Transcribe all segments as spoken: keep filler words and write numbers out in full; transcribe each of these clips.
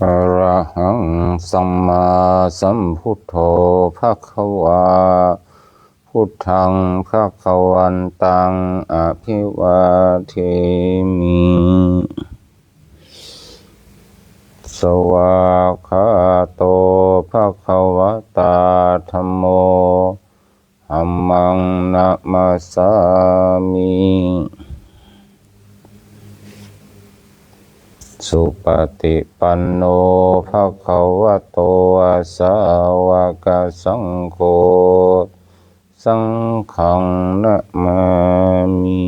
Arahaṃ sammāsambuddho bhagavā. Buddhaṃ bhagavantaṃ abhivādemi. Svākkhāto bhagavatā dhammo. Dhammaṃ namassāmi. Supaṭipanno bhagavato sāvakasaṅgho. Saṅghaṃ namāmi.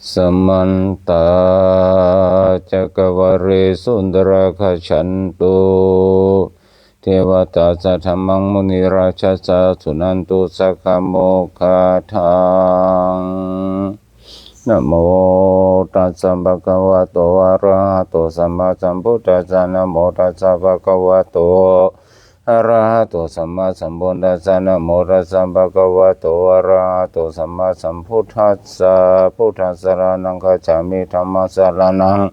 Samantā cakkavāḷesu atrāgacchantu devatā, saddhammaṃ munirājassa suṇantu saggamokkhadaṃ. Namo tassa bhagavato arahato sammāsambuddhassa. Namo tassa bhagavato arahato sammāsambuddhassa. Namo tassa bhagavato arahato sammāsambuddhassa. Buddhaṃ saraṇaṃ gacchāmi. Dhammaṃ saraṇaṃ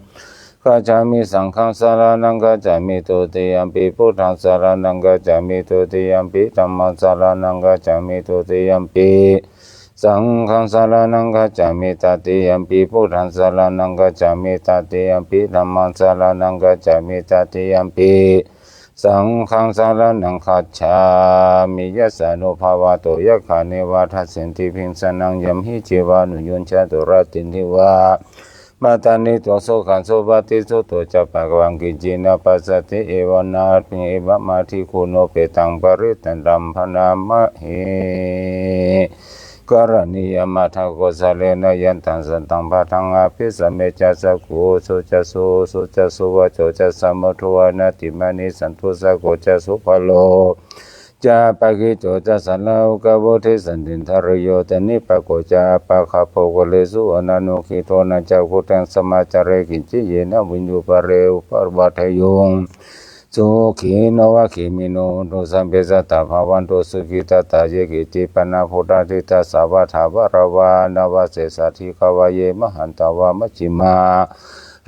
gacchāmi. Saṅghaṃ saraṇaṃ gacchāmi. Dutiyampi buddhaṃ saraṇaṃ gacchāmi. Dutiyampi dhammaṃ saraṇaṃ gacchāmi. Dutiyampi saṅghaṃ saraṇaṃ gacchāmi. Tatiyampi buddhaṃ saraṇaṃ gacchāmi. Tatiyampi dhammaṃ saraṇaṃ gacchāmi. Tatiyampi saṅghaṃ saraṇaṃ gacchāmi. Yassānubhāvato yakkha nivādassanti bhīsanaṃ, yamhi cevānuyuñjanto rattindiva matanido, sokāsuvutthiso ca pallaṅke cinapassati, evaṃ natthi evamādiguṇūpetaṃ parittaṃ taṃ bhaṇāma he. Karaṇīyamatthakusalena yantaṃ santaṃ padaṃ abhisamecca sakko ujū ca suhujū ca suvaco cassa mudu anatimānī. Santussako ca subharo ca appakicco ca sallahukavutti, santindriyo ca nipako ca appagabbho kulesu ananugiddho. Na ca khuddaṃ samācare kiñci yena viññū pare upavadeyyuṃ. Sukhino vā khemino hontu, sabbe sattā bhavantu sukhitattā. Ye keci pāṇabhūtatthi tasā vā thāvarā vā anavasesā, dīghā vā ye mahantā vā majjhimā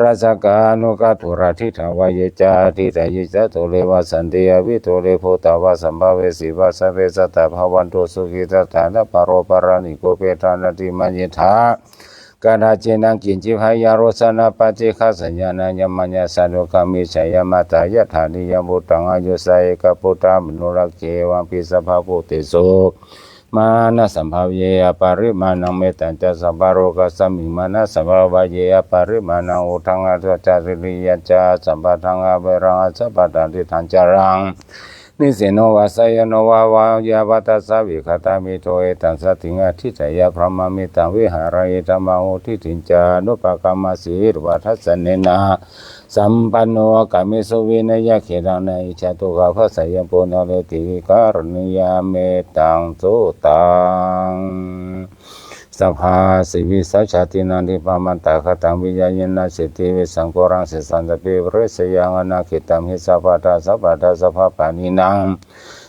rassakā aṇukathūlā, diṭṭhā vā ye ca adiṭṭhā, ye ca dūre vasanti avidūre, bhūtā vā sambhavesī vā, sabbe sattā bhavantu sukhitattā. Na paro paraṃ nikubbetha, nātimaññetha katthaci naṃ kiñci, byārosanā paṭighasaññā, nāññamaññassa dukkhamiccheyya. Mātā yathā niyaṃ puttaṃ āyusā ekaputtamanurakkhe, evampi sabbabhūtesu mānasambhāvaye aparimāṇaṃ. Mettañca sabbalokasmiṃ mānasambhāvaye aparimāṇaṃ, uddhaṃ adho ca tiriyañca asambādhaṃ averaṃ asapattaṃ. Tiṭṭhañcaraṃ nisinno vā sayāno vā yāvatassa vigatamiddho, etaṃ satiṃ adhiṭṭheyya brahmametaṃ vihāraṃ idhamāhu. Diṭṭhiñca anupagamma sīlavā dassanena sampanno, kāmesu vineyya gedhaṃ, na hi jātu gabbhaseyyaṃ punaretīti. Karaṇīyamettaṃ suttaṃ. Sabbāsī vīsaṃ jātīnaṃ dibbamantaṃ, kataṃ viññāyena sitī visaṅkulaṃ, sesaṃ tampi pūresaṃ anāgataṃ. Hi sabbattha sabbadā sabbapāṇīnaṃ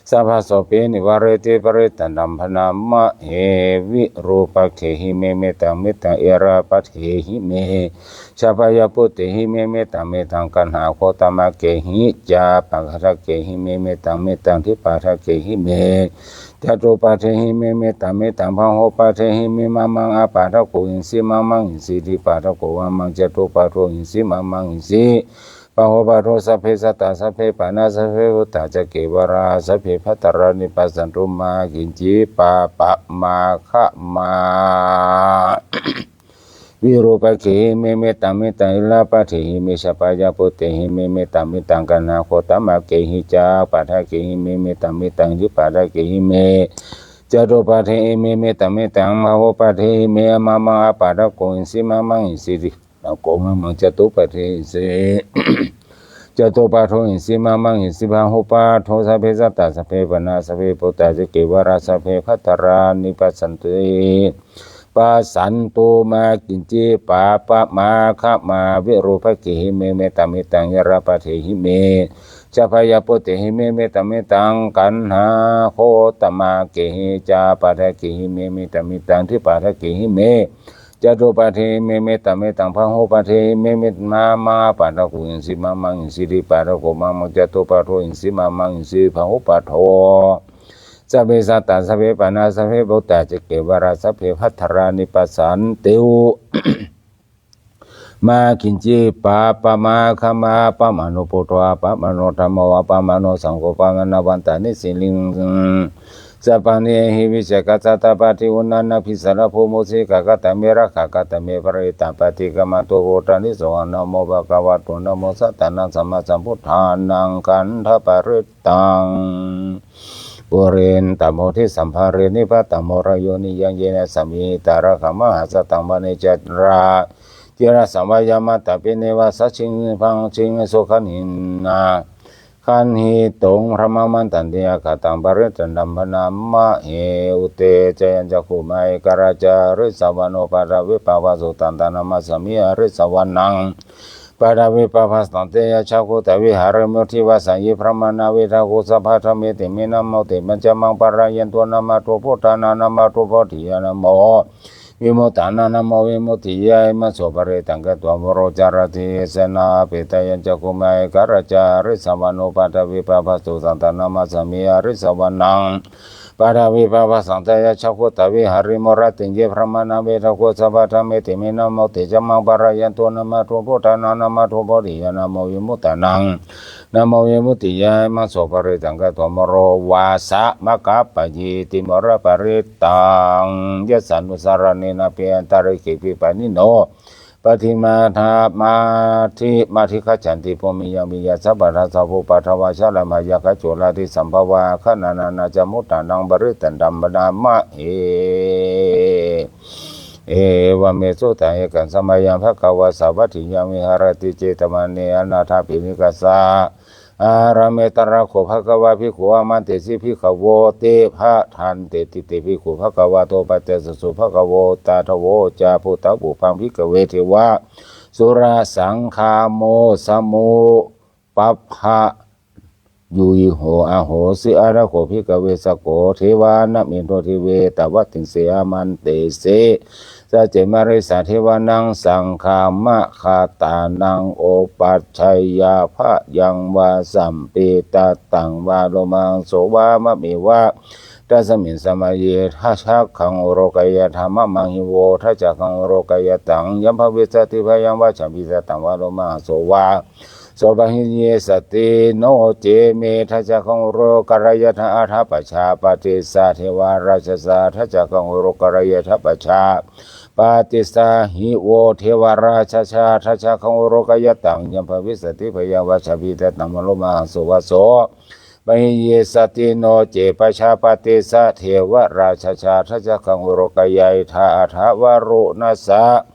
sabbasopi nivāreti parittaṃ taṃ bhaṇāma he. Virūpakkhehi me mettaṃ mettaṃ irāpathehi me chabyāputtehi me mettaṃ mettaṃ kaṇhāgotamakkehi ca paṭhakehi me mettaṃ mettaṃ dvipaṭhakehi me catuppaṭhehi me mettaṃ mettaṃ bahupaṭhehi me. Mā maṃ apādakoyīsi mā maṃ hīsi dvipaṭhako vā maṃ catupaṭhoyīsi mā maṃ hīsi bahupaṭho. Sabbe sattā sabbe pāṇā sabbe bhūtā ca kevalā sabbe bhadrāni passantu mā kiñci pāpamāgamā. Virūpakkhehi me mettaṃ mettaṃ irāpathehi me chabyāputtehi me mettaṃ mettaṃ kaṇhāgotamakkehi ca paṭhakehi me mettaṃ mettaṃ dvipaṭhakehi me catuppaṭhehi me mettaṃ mettaṃ bahupaṭhehi me. Mā maṃ apādakoyīsi mā maṃ hīsi dvipaṭhako vā maṃ catupaṭhoyīsi catupaṭhoyīsi mā maṃ hīsi bahupaṭho. Sabbe sattā sabbe pāṇā sabbe bhūtā ca kevalā sabbe bhadrāni passanti passantu mā kiñci pāpamāgamā. Virūpakkhehi me mettaṃ mettaṃ irāpathehi me chabyāputtehi me mettaṃ mettaṃ kaṇhāgotamakkehi ca paṭhakehi me mettaṃ mettaṃ dvipaṭhakehi me catuppaṭhehi me mettaṃ mettaṃ bahupaṭhehi me. Mā maṃ apādakoyīsi mā maṃ hīsi dvipaṭhako vā maṃ catupaṭhoyīsi mā maṃ hīsi bahupaṭho. Sabbe sattā sabbe pāṇā sabbe bhūtā ca kevalā sabbe bhadrāni passantu mā kiñci pāpamāgamā. Appamāṇo buddho appamāṇo dhammo appamāṇo saṅgho pamāṇavantāni sirīsapāni ehi vicchikā satapadī uṇṇānābhī sarabū mūsikā. Katā me rakkhā katā me parittā paṭikkamantu bhūtāni. Sohaṃ namo bhagavato namo sattannaṃ sammāsambuddhānaṃ. Khandhaparittaṃ. Puriṃ tamothi sambharī nipātaṃ morayoññaṃ yena sammihitvā rakkhā mahāsataṃ vane carā cirasaṃvayamattā piṇḍevā sajiṃ pañciṃ sukhaṇhina gaṇhituṃ brahmamantanti akkhataṃ parittaṃ taṃ bhaṇāma he. Utteccayañcakkhumā ekarājā risavāno paṭhavippabhāso taṃ taṃ namassāmi risavānaṃ. Paṭhavippabhāsaṃ tejasā guttā viharemu divā saññī brāhmaṇā vedagū sabbadhamme te me namo te majjhamaṃ pālayanto. Namatthu buddhānaṃ namatthu bodhiyā namo vimuttānaṃ namo vimuttiyā. Imaṃ so parittaṃ katvā moro carati esanā. Petāyañcakkhumā ekarājā risavāno paṭhavippabhāso taṃ taṃ namassāmi risavānaṃ. Paṭhavippabhāsaṃ tejasā guttā viharemu rattiṃ ye brāhmaṇā vedagū sabbadhamme te me namo te majjhamaṃ pālayanto. Namatthu buddhānaṃ namatthu bodhiyā namo vimuttānaṃ namo vimuttiyā. Imaṃ so parittaṃ katvā moro vāsamakappayi ti moro parittaṃ. Yassānussaraṇena pe antarikepi pāṇino paṭimadāmadhigacchanti bhūmiyaṃ viya sabbattha sabbupaddavā jalamaggacchūdatisabhavā. Gaṇanā ca muttānaṃ parittaṃ taṃ bhaṇāma he. Evaṃ me sutaṃ. Ekaṃ samayaṃ bhagavā sāvatthiyaṃ viharati jetavane anāthapiṇḍikassa ārāme. Tatra kho bhagavā bhikkhū āmantesi bhikkhavoti. Bhadanteti te bhikkhū bhagavato paccassosuṃ. Bhagavā etadavoca. Bhūtaṃ pubbaṃ bhikkhave devasangghāmo samu pabbāyujuho ahosi. Atha kho bhikkhave sakko devā namiddho deve tavattiṃse āmantesi. Sacce marissa devānaṃ saṅghamaggatānaṃ upajjhāyā bhayaṃ vā sampītataṃ vā lomāhaṃso vā mame vā. Tasmiṃ samaye dasakkhaṃ ālokayātha mamaṃ hi vo dasakkhaṃ ālokayātaṃ. Yaṃ bhavissati bhayaṃ vā sampītataṃ vā lomāhaṃso vā so pahiññissati. No ce me dasakkhaṃ ālokarāyātha atha pajāpatissa devarājassa dasakkhaṃ ālokarāyātha pajāpatissa hi vo devarājassa dasakkhaṃ ālokayātaṃ. Yaṃ bhavissati bhayaṃ vā sampītataṃ vā lomāhaṃso vā so pahiññissati. No ce pajāpatissa devarājassa dasakkhaṃ ālokayāyātha atha varuṇassa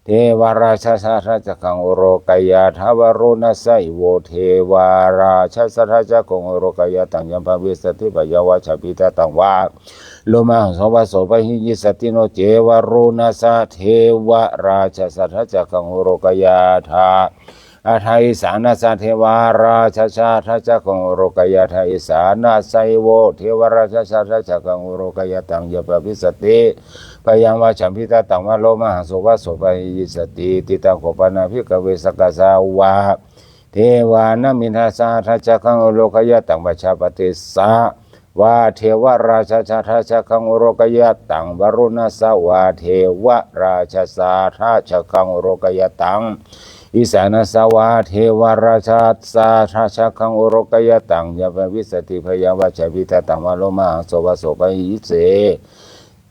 devarājassa dasakkhaṃ ālokayāyātha varuṇassa hi vo devarājassa dasakkhaṃ ālokayātaṃ. Yaṃ bhavissati bhayaṃ vā sampītataṃ vā lomāhaṃso vā so pahiññissati. No ce varuṇassa devarājassa dasakkhaṃ ālokayāyātha Atha isānassa devarājassa dhajaggaṃ ullokayatha, isānasaivo devarājassa dhajaggaṃ ullokayataṃ, yaṃ bhavissati bhayaṃ vā chambhitattaṃ vā lomahaṃso vā so pahiññissati. Itiyaṃ kho pana bhikkhave sakkassāva devā nāminnassa dhajaggaṃ ullokayataṃ pajāpatissa vā devarājassa dhajaggaṃ ullokayataṃ, varuṇassa vā devarājassa dhajaggaṃ ullokayataṃ, isānassa vā devarājassa dhajaggaṃ ullokayataṃ, yaṃ bhavissati bhayaṃ vā chambhitattaṃ vā lomahaṃso vā so pahiññissati.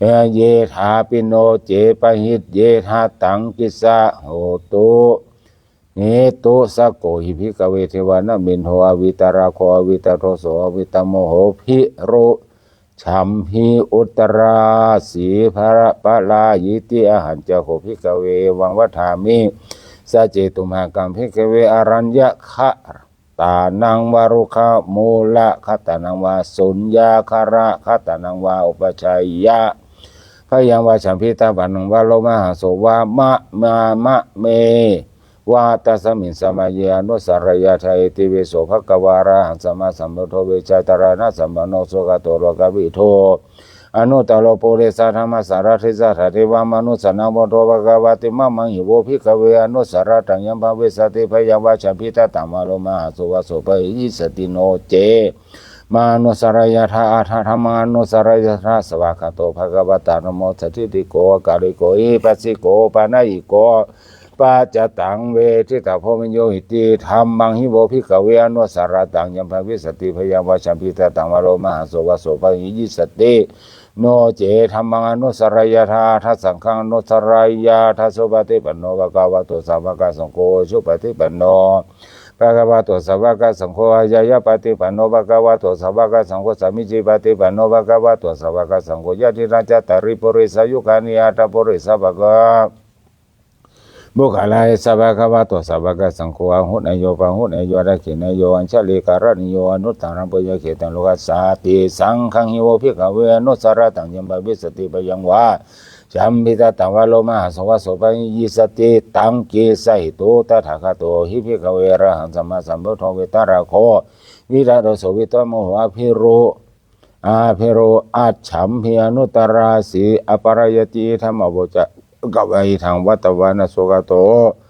Yethāpi no ce pahiyyetha taṃ kissa hotu. Hetu sakko hi bhikkhave devā nāminno avītarāgo avītadoso avītamoho bhiru jjhambhi uttarāsi pala palāyīti. Ahañca kho bhikkhave evaṃ vadāmi: Saccetumhākaṃ bhikkhave araññakhatānaṃ vā rukkhamūlakhatānaṃ vā suññāgarakhātānaṃ vā uppajjeyya bhayaṃ vā chambhitattaṃ vā lomahaṃso vā ma ma ma me vā tasmiṃ samaye anussareyyātha. Iti vī so bhagavā arahaṃ sammāsambuddho vijjācaraṇasampanno sugato lokavidū anuttaro purisadammasārathi satthā devamanussānaṃ buddho bhagavāti. Mamaṃ hi vo bhikkhave anussarattaṃ yaṃ bhavissati bhayaṃ vā chambhitattaṃ vā lomahaṃso vā so pahiññissati. No ce maṃ anussarayyātha, aṭṭha dhammaṃ anussarayyātha. Svākkhāto bhagavatā dhammo sandiṭṭhiko akāliko ehipassiko opanayiko paccattaṃ veditabbo viññūhīti. Dhammaṃ hi vo bhikkhave anussarattaṃ yaṃ bhavissati bhayaṃ vā chambhitattaṃ vā lomahaṃso vā so pahiññissati. No ce dhammaṃ anussarayyātha, aṭṭha saṅghaṃ anussarayyātha. Supaṭipanno bhagavato sāvakasaṅgho, ujupaṭipanno bhagavato sāvakasaṅgho, ñāyapaṭipanno bhagavato sāvakasaṅgho, sāmīcipaṭipanno bhagavato sāvakasaṅgho, yadidaṃ cattāri purisayugāni aṭṭha purisapuggalā, esa bhagavato sāvakasaṅgho, āhuneyyo pāhuneyyo dakkhiṇeyyo añjalikaraṇīyo anuttaraṃ puññakkhettaṃ lokassāti. Saṅghaṃ hi vo bhikkhave anussarattaṃ yaṃ bhavissati bhayaṃ vā chambhitattaṃ vā lomahaṃso vā so pahiññissati. Taṃ kissa hetu. Tathāgato hi bhikkhave arahaṃ sammāsambuddho vītarāgo vītadoso vītamoho abhiru abhiru ajjhambhi anuttarāsi aparayati. Idamavoca bhagavā. Idaṃ vattavāna sugato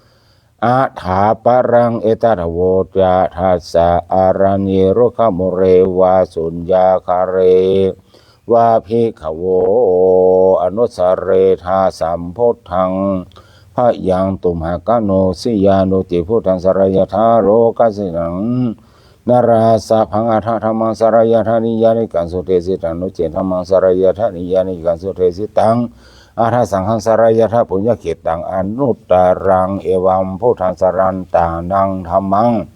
athāparaṃ etadavoca: Tassa araññe rukkhamūle vā suññāgare vā bhikkhavo anussaretha sambuddhaṃ bhayaṃ tumhākaṃ no siyā. No ce buddhaṃ sarayyātha lokasmintaṃ narāsabhaṃ, aṭṭha dhammaṃ sarayyātha niyyānikaṃ sudesitaṃ. No ce dhammaṃ sarayyātha niyyānikaṃ sudesitaṃ, aṭṭha saṅghaṃ sarayyātha puññakkhettaṃ anuttaraṃ. Evaṃ buddhaṃ saraṇaṃ dhammaṃ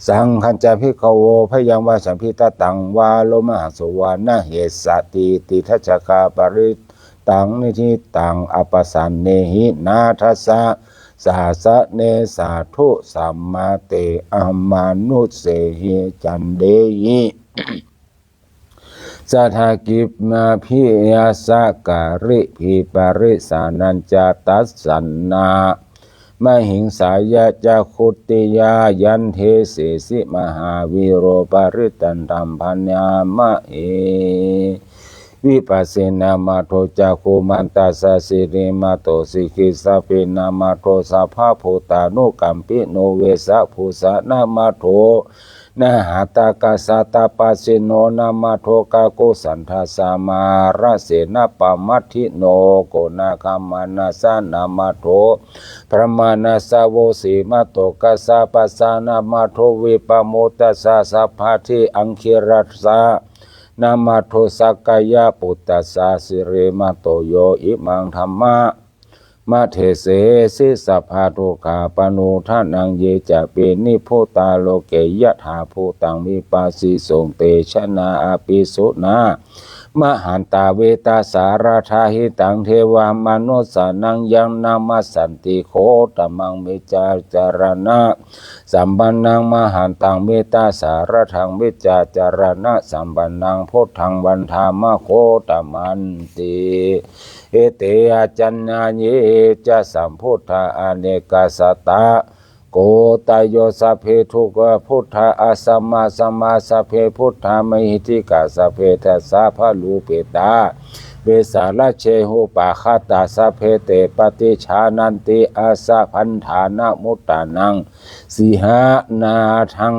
saṅghañca bhikkhavo bhayaṃ vā chambhitattaṃ vā lomahaṃso vā na hessati. Tiṭṭhañcakkhaparittaṃ niṭṭhitaṃ appasannehi nāthassa sāsane sādhu sammate amanussehi candehi saddhākimmabhiyasakkāribhi parisānañca dassannamahiṃsāya ca khuttiyā. Yandesesi mahāvīro parittaṃ taṃ bhaṇāma he vippassena. Nātho cakkhumantassa sirīmato sikhissapi. Nātho sabbabhūtānukampino vessabhūsa. Nātho nhātakassa tapassino. Nātho kakusandhassa mārasenapamaddino koṇāgamanassa. Nātho brāhmaṇassa vosīmato kassapassa. Nātho vippamuttassa sabbadhi aṅgīrassa. Nātho sakyaputassa sirīmato yo imaṃ dhamma madesesi sabbadukkhāpanūdanaṃ. Ye cāpi nibbutā loke yathābhūtaṃ vipassisuṃ, te janā apisuṇā mahantā vītasāradā. Hitaṃ devamanussānaṃ yaṃ namassanti gotamaṃ vijjācaraṇasampannaṃ mahantaṃ vītasāradaṃ, vijjācaraṇasampannaṃ buddhaṃ vandāma gotamanti. Ete ācikkhate ca sambuddhā anekasatā koṭāyo sabbe buddhā asamā samā sabbe buddhā mahiddhikā sabbe dasabārūpetā vesālaccehupāgatā sabbe te paṭijānanti asabbaṭṭhānamuttanaṃ sīhanādhaṃ.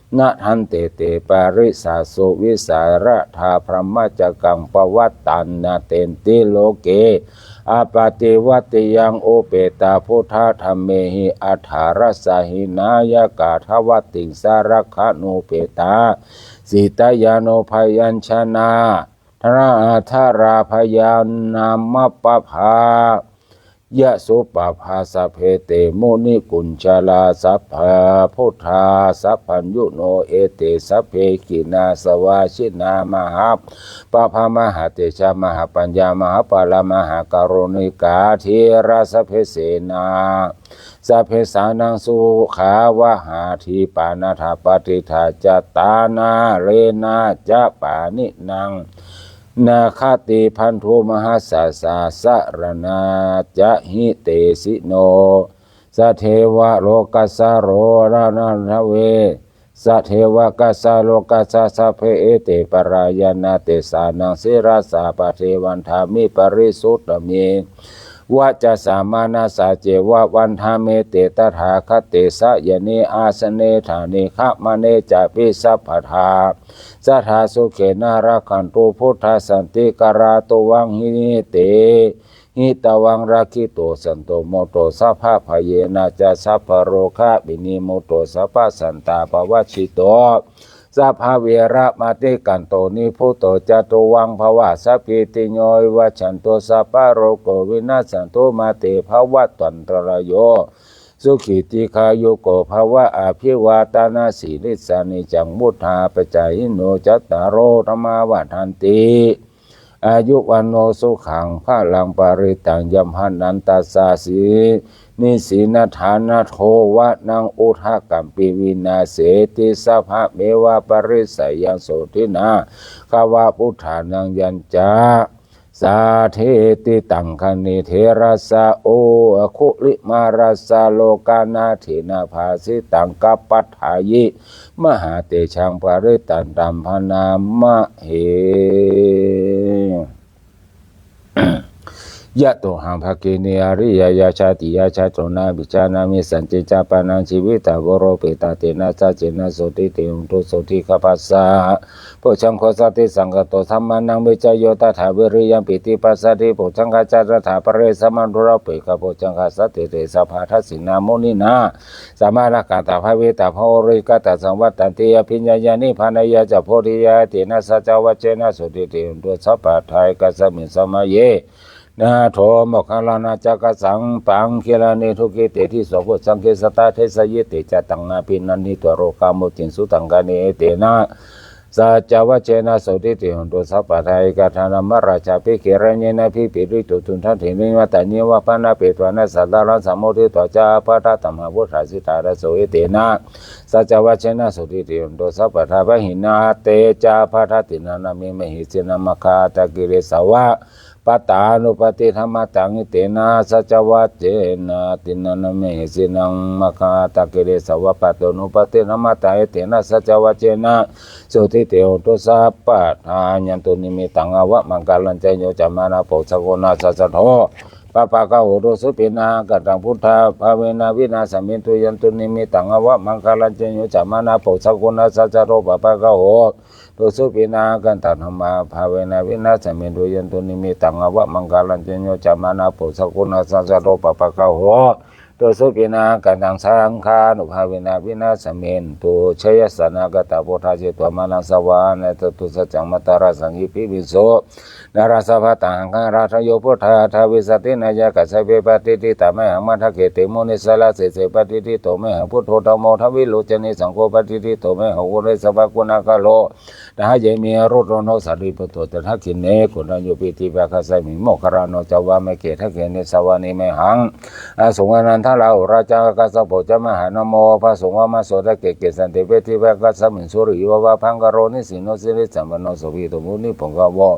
Nadantete parisāsu vītarāgā brahmacakkaṃ pavattante loke appaṭivattiyaṃ upetabuddhadhammehi aṭṭhārasahīnā yakkhadevatā tiṃsarakkhanupetā sītyānubyañjanā dānādhārabhayaṃ nāma pabbā yasupabbā sabbe te munikuñjalā sabbabuddhā sabbaññuno ete sabbe khīṇāsavā jināmahāpabbā mahātejā mahāpaññā mahāpārā mahākāruṇikā dhīrā sabbe senā sabbe sānaṃ sukhāvahā dīpā naṭṭhā patiṭṭhā ca tāṇā lēnā ca pāṇinaṃ nakkhattibandhū mahāsāsā saraṇā ca hitesino sadevakassa lokassāve sadevakassa lokassa sabbe ete parāyanā te sānaṃ sirasā pade vandāmi parisuddhāmi vacasā manasā ceva vandāmete tathāgate sayane āsane ṭhāne gamane cāpi sabbadā sadā sukhena rakkhantu buddhaṃ santikarā tuvaṃ hite hitvā rakkhitvā santo muttā sabbabhayena ca sabbarogā vinimutto sabbasantāpavajjito sabbaveramatikkanto nibbuto ca tuvaṃ bhava sabbītiyo vivajjantu sabbarogo vinassatu mā te bhavatvantarāyo sukhī dīghāyuko bhava abhivādanasīlissa niccaṃ vuḍḍhāpacāyino cattāro dhammā vaḍḍhanti āyu vaṇṇo sukhaṃ balaṃ parittaṃ yamhānaṃ tassa sīse nisinnaddhānato vanaṃ udakampi vināseti sabbameva parissayaṃ sotthinā gāvā buddhānaṃ yañca sātīti taṅkhaṇe therassa aṅgulimālassa lokanathena bhāsitaṃ kappadāyi mahātejaṃ parittaṃ taṃ bhaṇāmahe. Yatohaṃ bhagini ariyāya jātiyā jāto nābhijānāmi sañcicca pāṇaṃ jīvitā voropetā tena saccena sotthi te hotu sotthigabbhassa. Bojjhaṅgo satisaṅkhāto dhammānaṃ vicayo tathā viriyampīti passaddhi bojjhaṅgā ca tathāpare samadhurakkhā bojjhaṅgā satiṭṭhati sabbadassinā muninā sammadakkhātā bhāvitā bahulīkatā saṃvattanti abhiññāya nibbānāya ca bodhiyā etena saccavajjena sotthi te hotu sabbadā. Ekasmiṃ samaye nātho moggallānañca kassapaṃ gilāne dukkhite disvā bojjhaṅge satta desayi te ca taṃ abhinanditvā rogā mucciṃsu taṅkhaṇe etena saccavajjena sotthi te hotu sabbadā. Ekadā dhammarājāpi gelaññenābhipīḷito cundatthiṃ iva taññeva bhaṇāpetvāna sādaraṃ sammoditvā ca ābādhā tamhā vuṭṭhāsi ṭhānaso etena saccavajjena sotthi te hotu sabbadā. Pahīnā te ca ābādhā tiṇṇannampi mahesinaṃ maggāhatakilesāva pattānuppattidhammataṃ etena saccavajjena tiṇṇannampi mahesinaṃ maggāhatakilesāva pattānuppattidhammataṃ etena saccavajjena sotthi te hotu sabbadā. Yandunnimittaṃ avamaṅgalañca yo cāmanāpo sakuṇassa saddo pāpaggaho dussupinaṃ akantaṃ buddhānubhāvena vināsamentu. Yandunnimittaṃ avamaṅgalañca yo cāmanāpo sakuṇassa saddo pāpaggaho dussupinaṃ akantaṃ dhammānubhāvena vināsamentu. Yandunnimittaṃ avamaṅgalañca yo cāmanāpo sakuṇassa saddo pāpaggaho dussupinaṃ akantaṃ saṅghānubhāvena vināsamentu. Jayāsanāgatā buddhā jetvā māraṃ savāhanaṃ catusaccāmataraṃ sannipavīso narāsabhataṃ aṅgamaṅgalayo buddhā aṭṭhavīsati nāyakā sabbe patiṭṭhitā mayhaṃ matthake te munissarā sīse patiṭṭhito mayhaṃ buddho dhammo dvilocane saṅgho patiṭṭhito mayhaṃ ure sabbaguṇākaro. Hadaye me ruddho no sārīputto ca dakkhiṇe koṇḍañño piṭṭhibhāgasmiṃ moggallāno ca vāmake. Dakkhiṇe savane mayhaṃ āsuṃ ānandarāhulā ca kassapo ca mahānāmo ubhāsuṃ vāmasotake. Kesante piṭṭhibhāgasmiṃ suriyo va pabhaṅkaro nisinno sirisampanno sobhito munipuṅgavo.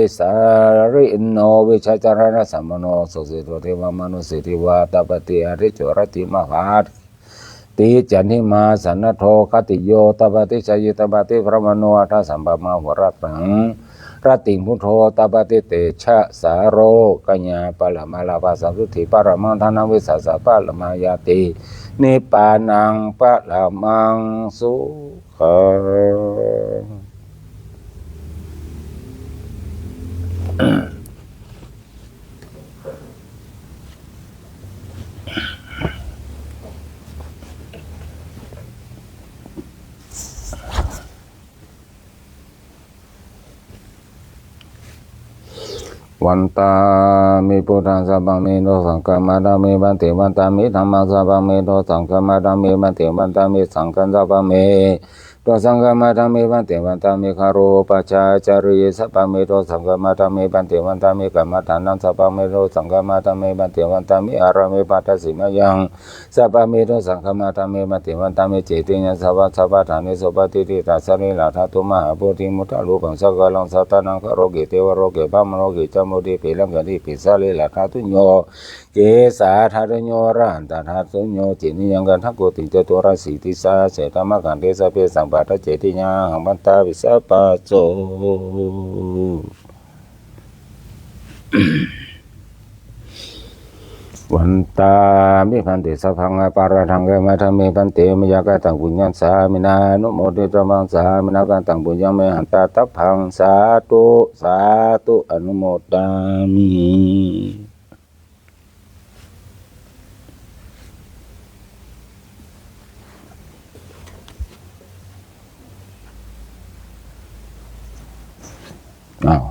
Vesālino vijjācaraṇasampanno susikkhito devamanussesi va. Tāpati arijo rattimahāseṭṭho candimā sannaddho khattiyo tāpati jhāyī tāpati brāhmaṇo atha sabbamahorattiṃ rattiṃ buddho tāpati tejasā rokkheyya paramā lābhasaṃsuddhi paramaṃ dhanam vissāsaparamā ñāti nibbānaṃ paramaṃ sukhaṃ. Vandāmi buddhaṃ sabbaṃ me dosaṃ khamatha me bhante. Vandāmi dhammaṃ sabbaṃ me dosaṃ khamatha me bhante. Vandāmi saṅghaṃ sabbaṃ me dosaṃ khamatha me bhante. Vandāmi garo pajācariye sabbaṃ me dosaṃ khamatha me bhante. Vandāmi kammaṭṭhānaṃ sabbaṃ me dosaṃ khamatha me bhante. Vandāmi ārāme bhaddasi mayaṃ sabbaṃ me dosaṃ khamatha me bhante. Vandāmi cetiyaṃ sabbaṃ sabbaṭṭhānesu patiṭṭhitaṃ sarīradhātu mahābodhiṃ buddharūpaṃ sakalaṃ satānaṃ aggaroke devaloke brahmaloke ca bodhipe rakkhantipe sarīradhātuñño kesādhātuñño arahantadhātuñño cetiyaṃ gandhakoṭiṃ caturāsītisahassadhammakkhandhe sabbesaṃ pattacetiyaṃ ahaṃ vandāmi sabbaso. Vandāmi bhante sabbaṃ aparādhaṃ khamatha me bhante. Mayā kataṃ puññaṃ sāminā anumoditabbaṃ, sāminā kataṃ puññaṃ mayhaṃ dātabbaṃ. Sādhu sādhu anumodāmi. อ้าว